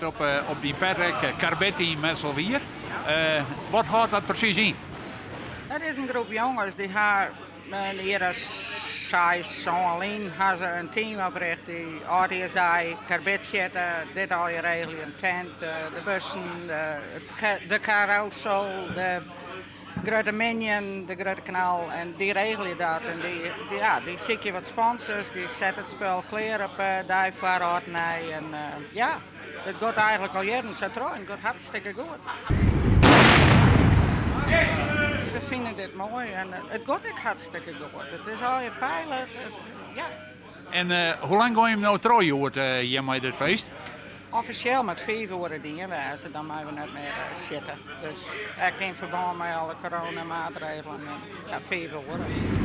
Stiet op, op dyn pet ek Karbidteam Mitselwier. Wat hâldt dat presys yn? Dat is in groep jonges dy ha in jier as seis, sân lyn ha se in team oprjochte dy âldjiersdei karbidsjitte, dit allegear regelje, in tent, de bussen, de karûsel, de grutte minion, de grutte knal en dy regelje dat en dy, ja, dy sykje wat sponsors, dy sette it spul klear op dei foar âld en nij en ja, dat giet eigenlik al jierren sa troch en it giet hartstikke goed. Se fine dit moai en it giet ek hartstikke goed. It is allegear feilich, ja. En hoe lang gean jim no troch hjoed hjir mei dit feest? Offisjeel moat 5 oere dien wêze, dan meie we net mear sjitte. Dus ek yn ferbân mei alle coronamaatregelen, ja, 5 oere.